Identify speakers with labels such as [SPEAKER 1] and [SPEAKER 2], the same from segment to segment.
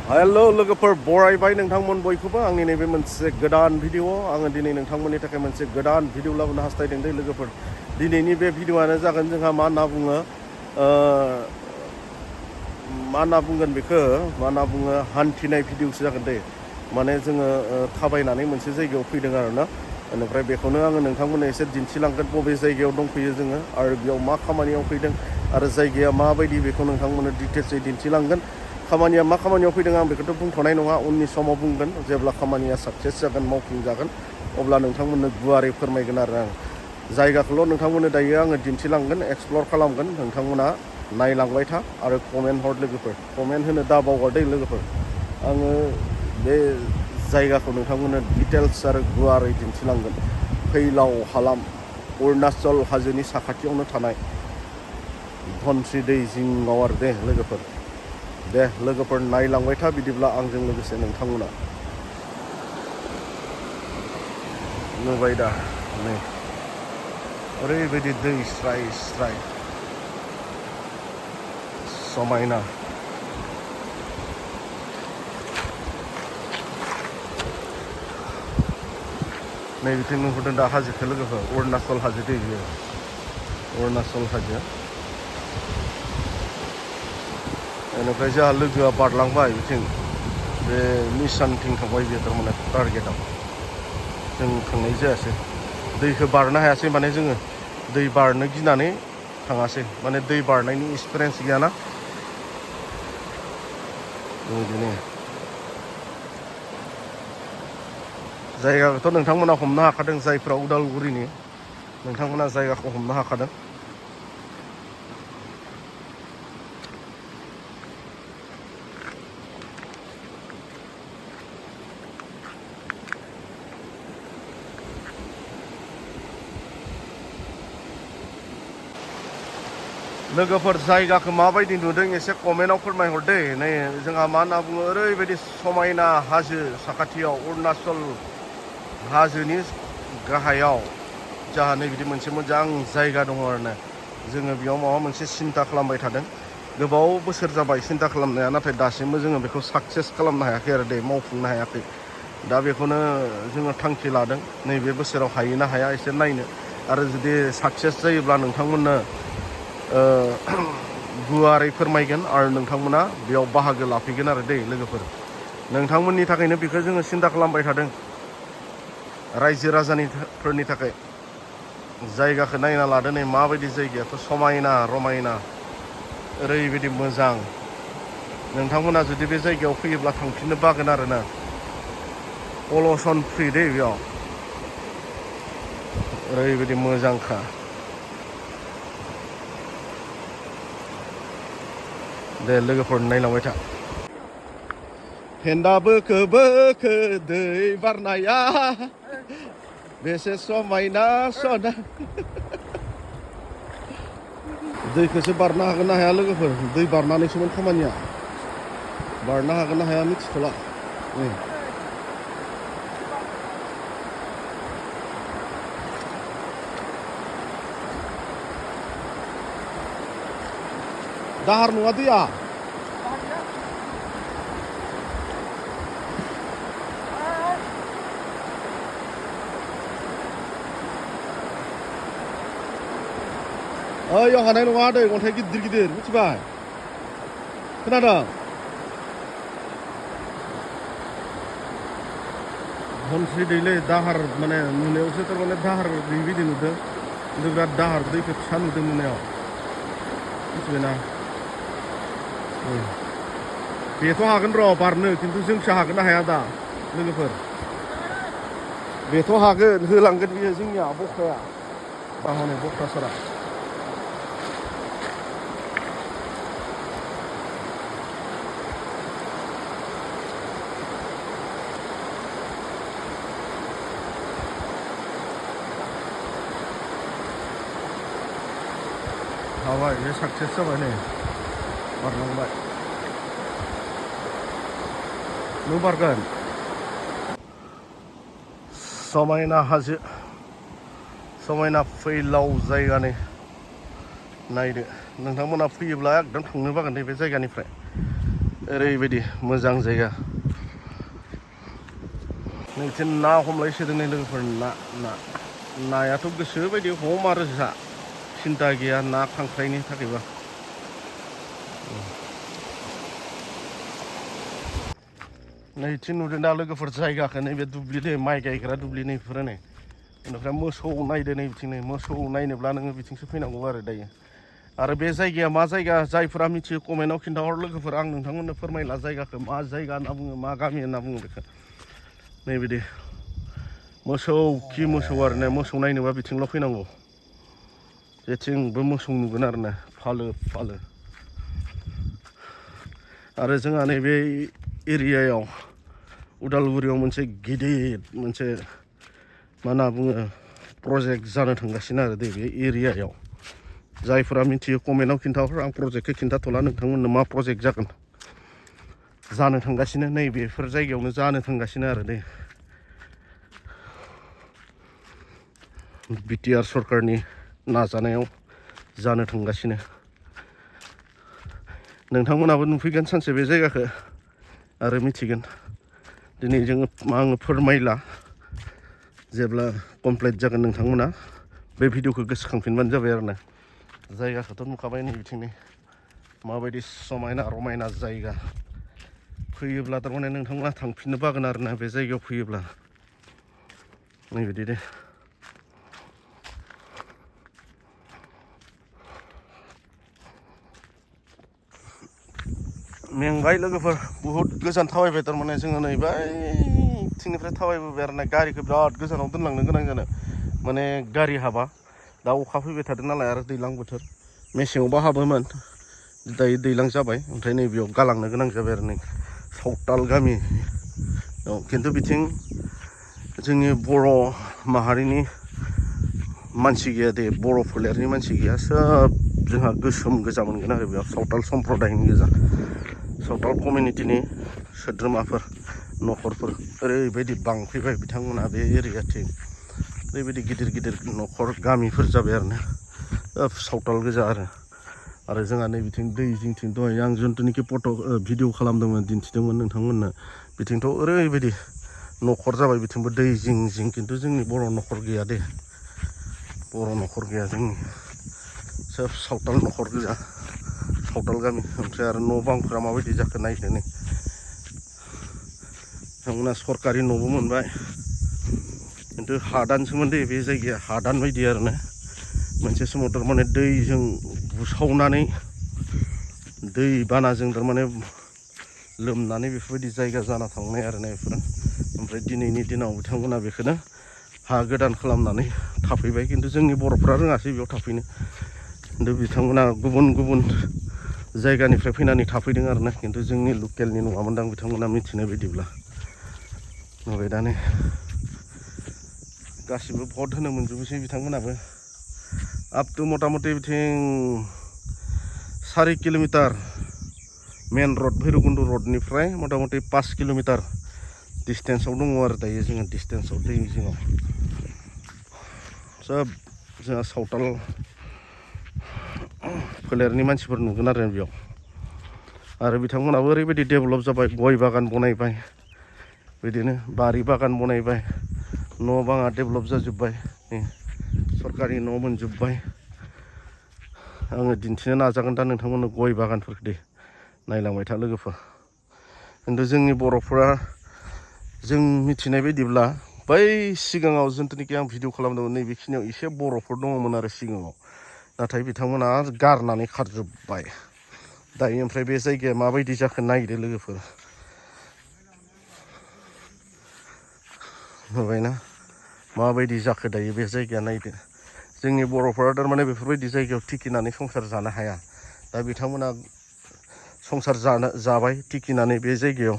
[SPEAKER 1] hello लोगोफोर बरायबाय नोंथांमोन बयखौबो आंनि नैबे मोनसे गोदान भिडिअ आङो दिनै नोंथांमोननि थाखाय मोनसे गोदान भिडिअ लाबोनो हास्थायदों दे लोगोफोर दिनैनि बे भिडिअआनो जागोन जोंहा मा होनना बुङो हान्थिनाय भिडिअसो जागोन दे माने जोङो थाबायनानै मोनसे जायगायाव फैदों आरोना बेनिफ्राय बेखौनो आङो नोंथांमोननो एसे दिन्थिलांगोन बबे जायगायाव दंफैयो जोङो आरो बेयाव मा खामानियाव फैदों आरो जायगाया माबायदि बेखौ नोंथांमोननो डिटेल्सै दिन्थिलांगोन खामानिया मा खामानियाव फैदों आं बेखौथ' बुंथ'नाय नङा उननि समाव बुंगोन जेब्ला खामानिया साक्सेस जागोन मावफुंजागोन अब्ला नोंथांमोननो गुवारै फोरमायगोन आरो आं जायगाखौल' नोंथांमोननो दायो आङो दिन्थिलांगोन एक्सप्लर खालामगोन नोंथांमोना नायलांबाय था आरो कमेन्ट हर लोगोफोर कमेन्ट होनो दाबावगार दै लोगोफोर आङो बे जायगाखौ नोंथांमोननो डिटेल्स आरो गुवारै दिन्थिलांगोन फैलाव हालाम अरुणाचल हाजोनि साखाथियावनो थानाय धनस्रि दै जिङाव आरो दे लोगोफोर दे लोगोफोर नायलांबाय था बिदिब्ला आंजों लोगोसे नोंथांमोना नुबाय दा नै ओरैबायदि दै स्राय स्राय समायना नै बिथिं नुहुरदों दा हाजोखौ लोगोफोर अरुणाचल हाजो दै बियो अरुणाचल हाजो बेनिफ्राय जोंहा लोगोआ बारलांबाय बिथिं बे मिसानथिं थांबाय बियो थारमाने टारगेटआव जों थांनाय जायासै दैखौ बारनो हायासै माने जोङो दै बारनो गिनानै थाङासै माने दै बारनायनि एक्सपिरियेन्स गैयाना बिदिनो जायगाखौथ' नोंथांमोना हमनो हाखादों जायफ्रा उदालगुरिनि नोंथांमोना जायगाखौ हमनो हाखादों लोगोफोर जायगाखौ माबायदि नुदों एसे कमेन्टआव फोरमायहरदे नै जोंहा मा होनना बुङो ओरैबायदि समायना हाजो साखाथियाव अरुणाचल हाजोनि गाहायाव जोंहा नै बिदि मोनसे मोजां जायगा दङ आरोना जोङो बेयाव माबा मोनसे सिन्था खालामबाय थादों गोबाव बोसोर जाबाय सिन्था खालामनाया नाथाय दासिमबो जोङो बेखौ साक्सेस खालामनो हायाखै आरो दे मावफुंनो हायाखै दा बेखौनो जोङो थांखि लादों नैबे बोसोराव हायो ना हाया एसे नायनो आरो जुदि साक्सेस जायोब्ला नोंथांमोननो गुवारै फोरमायगोन आरो नोंथांमोना बेयाव बाहागो लाफैगोन आरो दै लोगोफोर नोंथांमोननि थाखायनो बेखौ जोङो सिन्था खालामबाय थादों रायजो राजाफोरनि थाखाय जायगाखौ नायना लादो नै माबायदि जायगायाथ' समायना रमायना ओरैबायदि मोजां नोंथांमोना जुदि बे जायगायाव फैयोब्ला थांफिननो बागोन आरोना पलुसन फ्रि दै बेयाव ओरैबायदि मोजांखा दे लोगोफोर नायलांबाय था फेन्दा बोखो बोखो दै बारनाया बेसे समायना सना दैखौसो बारनो हागोन ना हाया लोगोफोर दै बारनानैसोमोन खामानिया बारनो हागोन ना हाया मिथिथ'ला दाहार नङा दैया ओइ हानाय नङा दै अन्थाइ गिदिर गिदिर मिथिबाय खोनादों धनस्रि दैलै दाहार माने नुनायावसो थारमाने दाहार गैयिबायदि नुदों खिन्थु बिराद दाहार दैखौ फिसा नुदों नुनायाव मिथिबायना बेथ' हागोन र' बारनो खिन्थु जोंसो हागोन ना हाया दा लोगोफोर बेथ' हागोन होलांगोन बियो जोंनिया बखाया बाहनै बख्रा सारा हाबाय बे साक्सेस जाबाय नै बारलांबाय नों बारगोन समायना हाजो समायना फैलाव जायगानि नायदो नोंथांमोना फैयोब्ला एकदम थांनो बागोन दे बे जायगानिफ्राय ओरैबायदि मोजां जायगा नोंसोर ना हमलायसोदों नै लोगोफोर नायाथ' गोसो बायदि हम आरो जा सिन्था गैया ना खांख्राइनि थाखायबा नैथिं नुदों दा लोगोफोर जायगाखौ नैबे दुब्लि दै माइ गायग्रा दुब्लि नैफोरो नै बेनिफ्राय मोसौ नायदो नै बिथिं नै मोसौ नायनोब्ला नोङो बिथिंसो फैनांगौ आरो दायो आरो बे जायगाया मा जायगा जायफोरा मिथियो कमेन्टआव खिन्थाहर लोगोफोर आं नोंथांमोननो फोरमायला जायगाखौ मा जायगा होनना बुङो मा गामि होनना बुङो बेखौ नैबिदि मोसौ खि मोसौ आरो ना मोसौ नायनोबा बिथिंल' फैनांगौ जेथिंबो मोसौ नुगोन आरो ना फालो फालो आरो जोंहा नैबे एरियायाव उदालगुरियाव मोनसे गिदिर मोनसे मा होनना बुङो प्रजेक्ट जानो थांगासिनो आरो बे एरियायाव जायफोरा मिथियो कमेन्टआव खिन्थाहर आं प्रजेक्टखौ खिन्थाथ'ला नोंथांमोननो मा प्रजेक्ट जानो थांगासिनो नै बेफोर जायगायावनो जानो थांगासिनो आरो नै बिटिआर सरकारनि नाजानायाव जानो थांगासिनो नोंथांमोनाबो नुफैगोन सानसे बे जायगाखौ आरो मिथिगोन दिनै आङो फोरमायला जेब्ला कमप्लिट जागोन नोंथांमोना बे भिडिअखौ गोसोखांफिनबानो जाबाय आरो ना जायगाखौथ' नुखाबाय नै बिथिंनि माबायदि समायना रमायना जायगा फैयोब्ला थारमाने नोंथांमोना थांफिननो बागोन आरो ना बे जायगायाव फैयोब्ला नैबिदि दे मेंबाय लोगोफोर बुहुद गोजान थाबायबाय थारमाने जोङो नै बैथिंनिफ्राय थाबायबोबाय आरो ना गारिखौ बिराद गोजानाव दोनलांनो गोनां जानो माने गारि हाबा दा अखा फैबाय थादों नालाय आरो दैज्लां बोथोर मेसेङावबा हाबोमोन दायो दैज्लां जाबाय ओमफ्राय नैबेयाव गालांनो गोनां जाबाय आरो नै सावताल गामि खिन्थु बिथिं जोंनि बर' माहारिनि मानसि गैया दे बर' फोलेरनि मानसि गैया सोब जोंहा गोसोम गोजा मोनगोन आरो बेयाव सावताल सम्प्रदायनि गोजा सावताल कमिउनिटिनि सोद्रोमाफोर न'खरफोर ओरैबायदि बांफैबाय बिथांमोना बे एरियाथिं ओरैबायदि गिदिर गिदिर न'खर गामिफोर जाबाय आरो ना सावताल गोजा आरो जोंहा नै बिथिं दै जिंथिं दहाय आं जिथुनिखि भिडिअ खालामदोंमोन दिन्थिदोंमोन नोंथांमोननो बिथिंथ' ओरैबायदि न'खर जाबाय बिथिंबो दै जिं जिं खिन्थु जोंनि बर' न'खर गैया दे बर' न'खर गैया जोंनि सोब सावताल न'खर गोजा सावताल गामि ओमफ्राय आरो न' बांफोरा माबायदि जाखो नायदो नै बिथांमोना सरकारि न'बो मोनबाय खिन्थु हादानसोमोन दे बे जायगाया हादान बायदि आरो ना मोनसे समाव थारमाने दैजों बुसावनानै दै बानाजों थारमाने लोमनानै बेफोरबायदि जायगा जाना थांनाय आरो ना बेफोरो ओमफ्राय दिनैनि दिनाव बिथांमोना बेखौनो हा गोदान खालामनानै थाफैबाय खिन्थु जोंनि बर'फ्रा रोङासै बेयाव थाफैनो खिन्थु बिथांमोना गुबुन जायगानिफ्राय फैनानै थाफैदों आरो ना खिन्थु जोंनि लकेलनि नङामोनदां बिथांमोना मिथिनाय बायदिब्ला नुबाय दा नै गासिबो भट होनो मोनजोबोसै बिथांमोनाबो आप टु मथा मथि बिथिं 4 किल'मिटार मेन रड भैरबकुन्द रडनिफ्राय मथा मथि 5 किल'मिटार डिसटेन्सआव दङ आरो दायो जोङो डिसटेन्सआव दै जिङाव सोब जोंहा सावताल फोलेरनि मानसिफोर नुगोन आरो बेयाव आरो बिथांमोनाबो ओरैबायदि डेभेलप जाबाय गय बागान बनायबाय बिदिनो बारि बागान बनायबाय न' बाङा डेभेलप जाजोब्बाय सरकारि न' मोनजोब्बाय आङो दिन्थिनो नाजागोन दा नोंथांमोननो गय बागानफोरखौ दे नायलांबाय था लोगोफोर खिन्थु जोंनि बर'फोरा जों मिथिनाय बायदिब्ला बै सिगाङाव जिथुनिखि आं भिडिअ खालामदोंमोन नैबेखिनियाव एसे बर'फोर दङमोन आरो सिगाङाव नाथाय बिथांमोना गारनानै खारजोब्बाय दायो ओमफ्राय बे जायगाया माबायदि जाखो नायदो लोगोफोर नुबायना माबायदि जाखो दायो बे जायगाया नायदो जोंनि बर'फोरा थारमाने बेफोरबायदि जायगायाव थिखिनानै संसार जानो हाया दा बिथांमोना संसार जाबाय थिखिनानै बे जायगायाव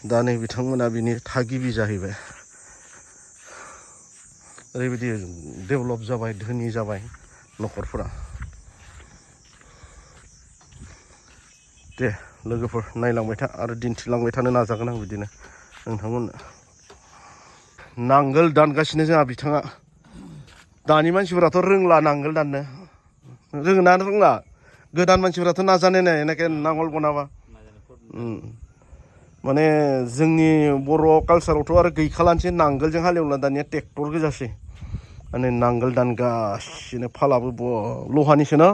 [SPEAKER 1] दा नै बिथांमोना बिनि थागिबि जाहैबाय ओरैबायदि डेभेलप जाबाय धोनि जाबाय न'खरफोरा दे लोगोफोर नायलांबाय था आरो दिन्थिलांबाय थानो नाजागोन आं बिदिनो नोंथांमोननो नांगोल दानगासिनो जोंहा बिथाङा दानि मानसिफोराथ' रोंला नांगोल दाननो रोङोना रोंला गोदान मानसिफोराथ' नाजानाय नायनाखे नांगोल बनाबा माने जोंनि बर' कालसारावथ' आरो गैखालानोसै नांगोलजों हालेवला दानिया ट्रेक्टर गोजासै माने नांगोल दानगासिनो फालाबो लहानिसो ना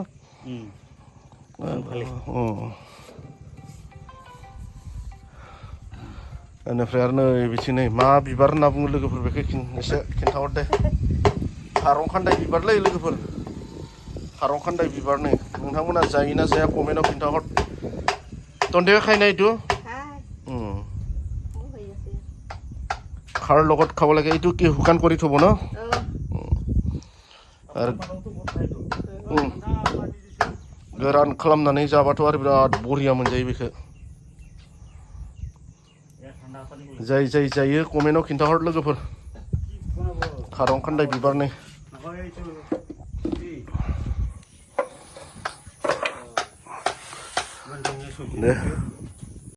[SPEAKER 1] बेनिफ्राय आरो नै बिथिं नै मा बिबार होनना बुङो लोगोफोर बेखौ एसे खिन्थाहर दे खारं खान्दाय बिबारलै लोगोफोर खारं खान्दाय बिबार नै नोंथांमोना जायोना जाया कमेन्टआव खिन्थाहर तन्ते खायनाय तु খাৰ লগত খাব লাগে এইটো কি শুকান কৰি থব ন আৰু गोरान खालामनानै जाबाथ' आरो बिराद बरिया मोनजायो बेखौ जाय जायो कमेन्टआव खिन्थाहर लोगोफोर खारं खान्दाय बिबारनि दे